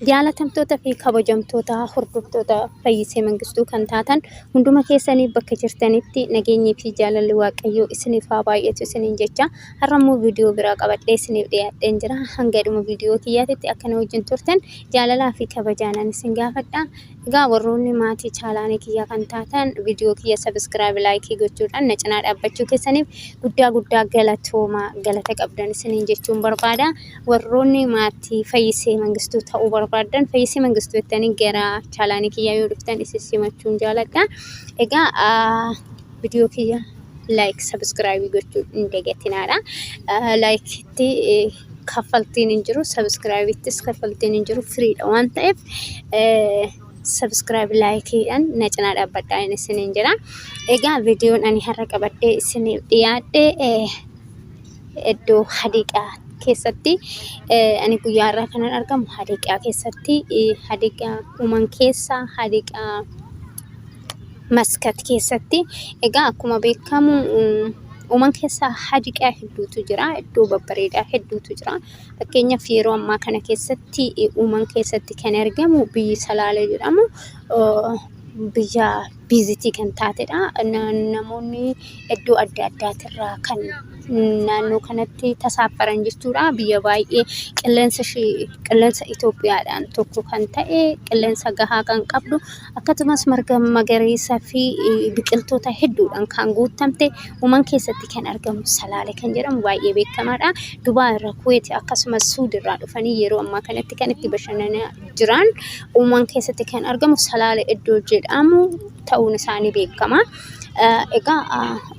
Jaalatamtoota fi kabajamtoota hordoftoota Fayyisee Mangistuu kan taatan hunduma keessanii bakka jirtanitti nageenyii fi jaalalli Waaqayyoo isiniif haa baay'atu isiniin jecha har'a immoo viidiyoo biraa qabadhee isiniif dhiyaadheen jira. Hanga dhuma viidiyoo kiyyaatitti akka na wajjin turtan jaalalaa fi kabajaanan isin gaafadha. Egaa warroonni maatii chaalaanii kiyyaa kan taatan viidiyoo kiyya sabiskiraayib laayikii gochuudhaan na cinaa dhaabbachuu keessaniif guddaa guddaa galatooma galata qabdan isiniin jechuun barbaada. Warroonni maatii Fayyisee Mangistuu ta'uu barbaaddan Fayyisee Mangistuu jettanii gara chaalaanii kiyyaa yoo dhuftan isin simachuun jaaladha. Egaa viidiyoo kiyya laayik sabiskiraayibii gochuu hin dagatinaadha. Laayikitti kaffaltiin hin jiru sabiskiraayibiittis kaffaltiin hin jiru firiidha waan ta'eef sabiskiraayib laayikiidhaan na cinaa dhaabbadhaa inni isiniin jedha. Egaa viidiyoon ani har'a qabadhee isiniif dhiyaadhe iddoo hadiiqaa keessatti ani guyyaa har'aa kanan argamu hadiiqaa keessatti hadiiqaa uuman keessa hadiiqaa Maskat keessatti. Egaa akkuma beekamu uuman keessa hadiqaa hedduutu jira. Iddoo babbareedaa hedduutu jira. Fakkeenyaaf yeroo ammaa kana keessatti uuman keessatti kan argamu biyyi Salaalee jedhamu biyya biizitii kan taatedha. Namoonni iddoo adda addaatirraa kan naannoo kanatti tasaaffaran jechuudha. Biyya baay'ee qilleensa ishee qilleensa Itoophiyaadhaan tokko kan ta'e qilleensa gahaa kan qabdu akkasumas marga magariisa fi biqiltoota hedduudhaan kan guutamte uuman keessatti kan argamu Salaale kan jedhamu baay'ee beekamaadha. Dubaa irraa Kuweet akkasumas Suudi irraa dhufanii yeroo ammaa kanatti kan itti bashannanaa jiran uuman keessatti kan argamu Salaale iddoo jedhamu ta'uun isaanii beekama. Egaa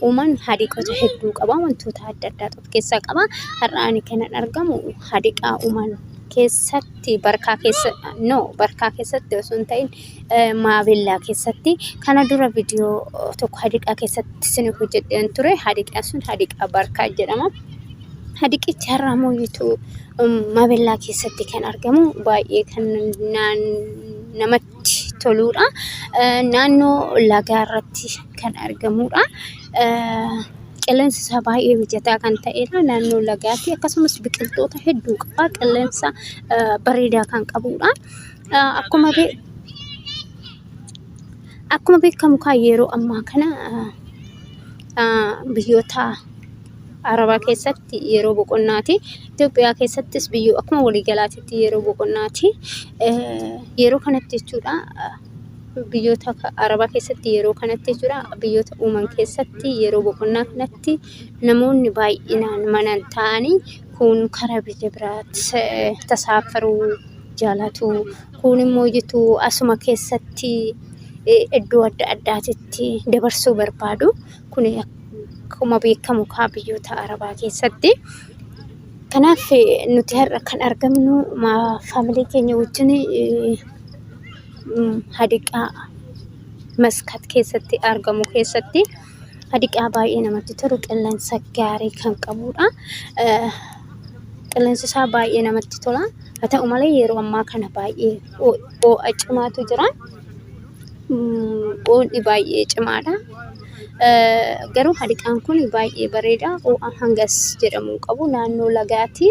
uuman hadiiqota hedduu qaba. Wantoota adda addaa of keessaa qaba. Har'a ani kanan argamu hadiiqaa uuman keessatti barkaa keessa no barkaa keessatti osoo hin ta'in maabellaa keessatti kana dura viidiyoo tokko hadiiqaa keessatti isin hojjedheen ture. Hadiiqaan sun hadiiqaa barkaa jedhama. Hadiiqichi har'a mooyituu maabellaa keessatti kan argamu baay'ee kan namatti toluudha. Naannoo lagaa irratti kan argamuudha. Qilleensi isaa baay'ee mijataa kan ta'eedha. Naannoo lagaatti akkasumas biqiltoota hedduu qaba. Qilleensa bareedaa kan qabuudha. Akkuma Akkuma beekamu kaa yeroo ammaa kana biyyoota Arabaa keessatti yeroo boqonnaati. Itoophiyaa keessattis biyyo akkuma waliigalaatitti yeroo boqonnaati. Yeroo kanatti jechuudha biyyoota Arabaa keessatti yeroo kanatti jechuudha biyyoota uuman keessatti yeroo boqonnaa kanatti namoonni baay'inaan mana hin taa'anii kun karaa biyya biraatti tasaaffaruu jaalatu. Kuun immoo jitu asuma keessatti iddoo adda addaatitti dabarsuu barbaadu. Kun akkuma beekamu kaa biyyoota Arabaa keessatti. Kanaaf nuti har'a kan argamnu faamilii keenya wajjin hadiqaa Maskat keessatti argamu keessatti hadiqaa baay'ee namatti tolu qilleensa gaarii kan qabudha. Qilleensi isaa baay'ee namatti tola. Haa ta'u malee yeroo ammaa kana baay'ee ho'a cimaatu jira. Ho'i baay'ee cimaadha. Garuu hadiqaan kun baay'ee bareeda. Ho'a hangas jedhamu hin qabu. Naannoo lagaati.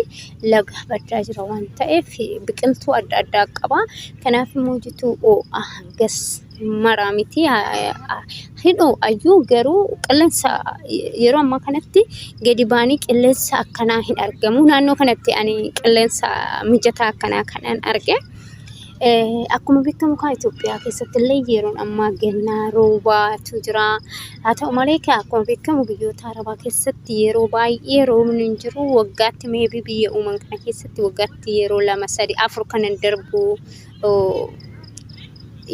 Laga baddaa jira waan ta'eef biqiltuu adda addaa qaba. Kanaaf immoo jituu ho'a hangas maraa miti. Hin ho'ayyuu garuu qilleensa yeroo ammaa kanatti gadi ba'anii qilleensa akkanaa hin argamu. Naannoo kanatti ani qilleensa mijataa akkanaa kanan arge. Akkuma beekamu kaa Itoophiyaa keessatti illee yeroon ammaa gannaa roobaatu jira. Haa ta'u malee kaa akkuma beekamu biyyoota Arabaa keessatti yeroo baay'ee roobni hin jiru. Waggaatti meebii biyya uuman kana keessatti waggaatti yeroo 2, 3, 4 kan hin darbu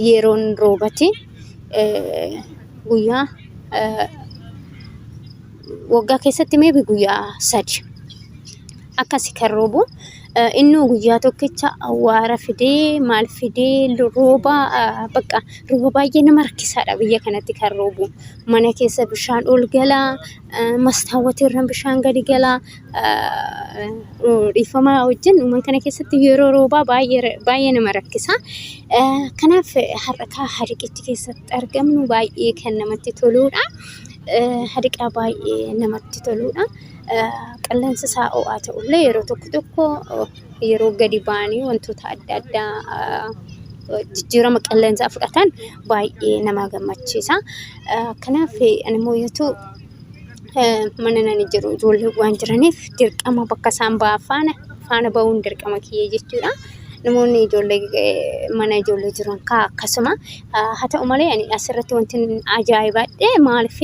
yeroon roobati. Guyyaa waggaa keessatti meebi guyyaa 3 akkasi kan roobu. Innuu guyyaa tokkicha awwaara fidee maal fidee rooba bakka rooba baay'ee nama rakkisaadha biyya kanatti kan roobu. Mana keessa bishaan ol gala, mastaawwatii irra bishaan gadi gala. Dhiifama wajjin mana kana keessatti yeroo roobaa baay'ee nama rakkisa. Kanaaf har'a kaa hariqichi keessatti argamnu baay'ee kan namatti toluudha. Hariqa baay'ee namatti toluudha. Qilleensi isaa ho'aa ta'ullee yeroo tokko tokko yeroo gadi ba'anii wantoota adda addaa jijjiirama qilleensaa fudhatan baay'ee nama gammachiisa. Kanaaf ani immoo yoo mana nani jiru ijoolleen waan jiraniif dirqama bakka isaan ba'an faana ba'uun dirqama kiyya jechuudha. Namoonni ijoollee mana ijoollee jiran kaa akkasuma. Haa ta'u malee ani asirratti wanti ajaa'ibadhe maaliif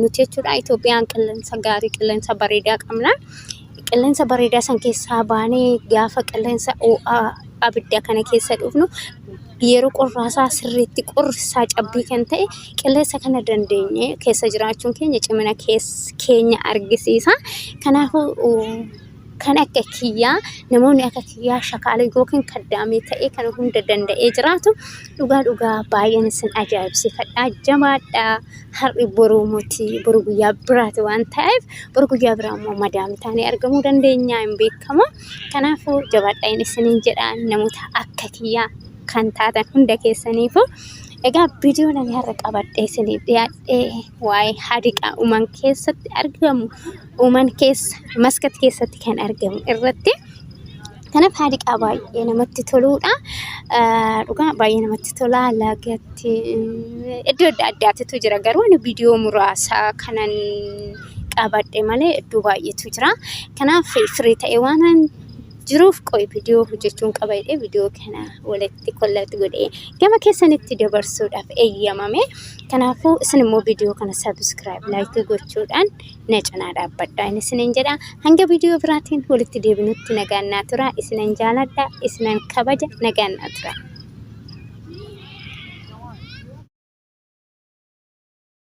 nuti jechuudha Itoophiyaan qilleensa gaarii qilleensa bareedaa qabna. Qilleensa bareedaa san keessaa baanee gaafa qilleensa ho'aa abidda kana keessa dhufnu yeroo qorraasaa sirriitti qorrisaa cabbii kan ta'e qilleensa kana dandeenye keessa jiraachuun keenya cimina keenya argisiisa. Kanaafuu kan akka kiyyaa namoonni akka kiyyaa shakaalee yookiin kaddaamee ta'ee kana hunda danda'ee jiraatu dhugaa dhugaa baay'een isin ajaa'ibsiifadha. Jabaadhaa har'i boruu miti boru guyyaa biraati waan ta'eef boru guyyaa biraa immoo madaamii taanee argamuu dandeenya hin beekamu. Kanaafuu jabaadhaa inni isiniin jedha namoota akka kiyyaa kan taatan hunda keessaniifu. Egaa viidiyoon ani har'a qabadhee isiniif dhiyaadhe waa'ee hadiqaa uuman keessatti argamu uuman keessa maskat keessatti kan argamu irratti. Kanaaf hadiqaa baay'ee namatti toluudha. Dhugaa baay'ee namatti tola. Lagatti iddoo adda addaatitu jira garuu ani viidiyoo muraasa kanan qabadhe malee iddoo baay'eetu jira. Kanaaf firii ta'e waanan jiruuf qoy viidiyoo hojjechuun qaba jedhee viidiyoo kana walitti kollatti godhee gama keessanitti dabarsuudhaaf eeyyamame. Kanaafuu isin immoo viidiyoo kana sabiskiraayib laayikii gochuudhaan na cinaa dhaabbadhaa inni isiniin jedha. Hanga viidiyoo biraatiin walitti deebinutti nagaan naa tura. Isinan jaaladha, isinan kabaja, nagaan naa tura.